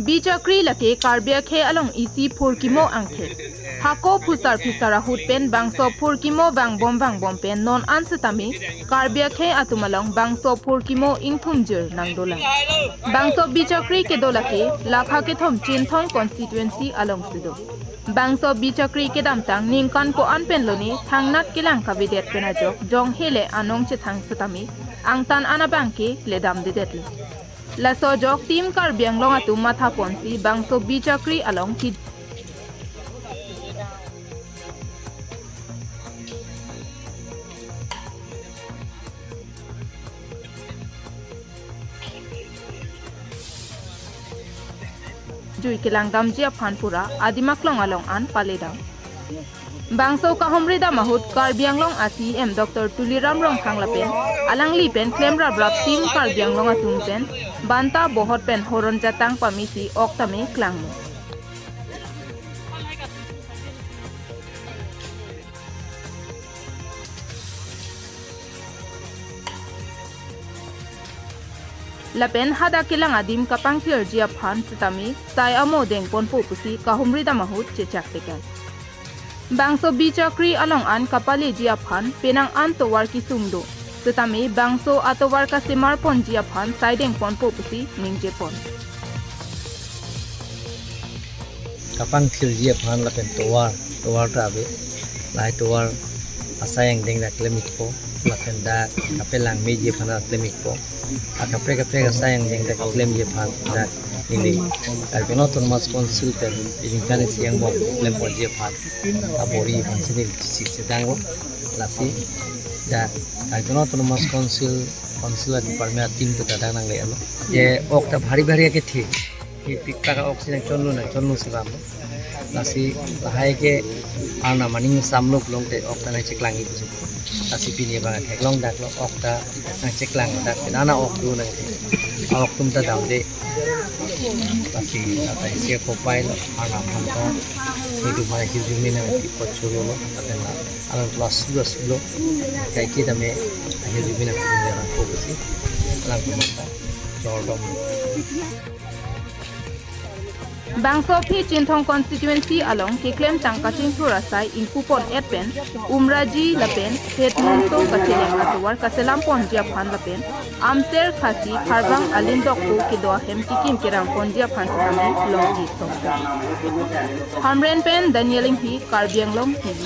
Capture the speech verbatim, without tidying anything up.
Bichakri lake Karbi akhei along isi phurkimo angthek. Hako phusar phisar ahut pen bangso phurkimo vangbom vangbom pen non an setame Karbi akhei atum along bangso phurkimo ingthumjir nangdolang. Bangso bichakri kedo lake lakha kethom Chinthong constituency alongsi do. Bangso bichakri kedamtang ningkan ko-an pen lone thangnat kelang kavedet pen ajok jong hele anong chethang setame angtan an abang ke kledamdedetlo. Laso ajok Team Karbi Anglong atum mathaponsi bangso bichakri along ki jui kelangdamji aphan pura adim aklong along an paledam. Bangso kahumridam ahut Karbi Anglong a C E M Doctor Tuliram Ronghang lapen alangli pen klemraprap Team Karbi Anglong atum pen banta bohot pen horon jatang pamisi ok tame klanglo. Lapen hadak kelang adim kapangthirji aphan setame sai amo dengponpo pusi kahumridam ahut chechak teken. Bangso bichakri along an kapaleji aphan penang an tovar kesung do. Setame bangso atovar kasemarponji aphan sai dengponpo pusi ningjepon. Kapangthirji aphan lapen tovar, tovar ta ave. Lahai tovar asai angdeng dak klemikpo, lapen dak kapelangmeji aphan dak klemikpo. Akaprek kaprek asai angdeng dak klemji aphan dak neli Karbi Anglong Autonomous Council pen ijingkan isi angbong klemponji aphan kabor-i aphan si neli chesik chedanglo. Lasi dak Karbi Anglong Autonomous Council, Council department a-team ta dadang nangle-etlo. Je ok ta bhari bhari akethe. Thepik ta ok si nangchonlo nangchonlo si vamlo. Lasi lahai ke arnam aning samlo pulote ok ta nangcheklangji pusi. Lasi pini abang theklong daklo, ok ta nangcheklang dak pini ana ok do nangthe. A-ok atum ta damde. Lasi ata isi akopai lo, arnam aphan ta. Itu mana hirjume nangkipot cholo lo, lapen la alang kelas dua sulo. Kaike tame hirjume nangkipot jarang fokus si. Alang kumanta. Jordom. Bangso aphi Chinthong constituency along keklem tang kachingthur asai ingkupon-et pen Umraji lapen Hetmungso kacheleng atovar kaselamponji aphan lapen Amser Khasi Kharbang Alin Dokpo kedo ahem kekim kerangponji aphan setame longji song. Hamren pen Daniel Inghi, Karbi Anglong T V.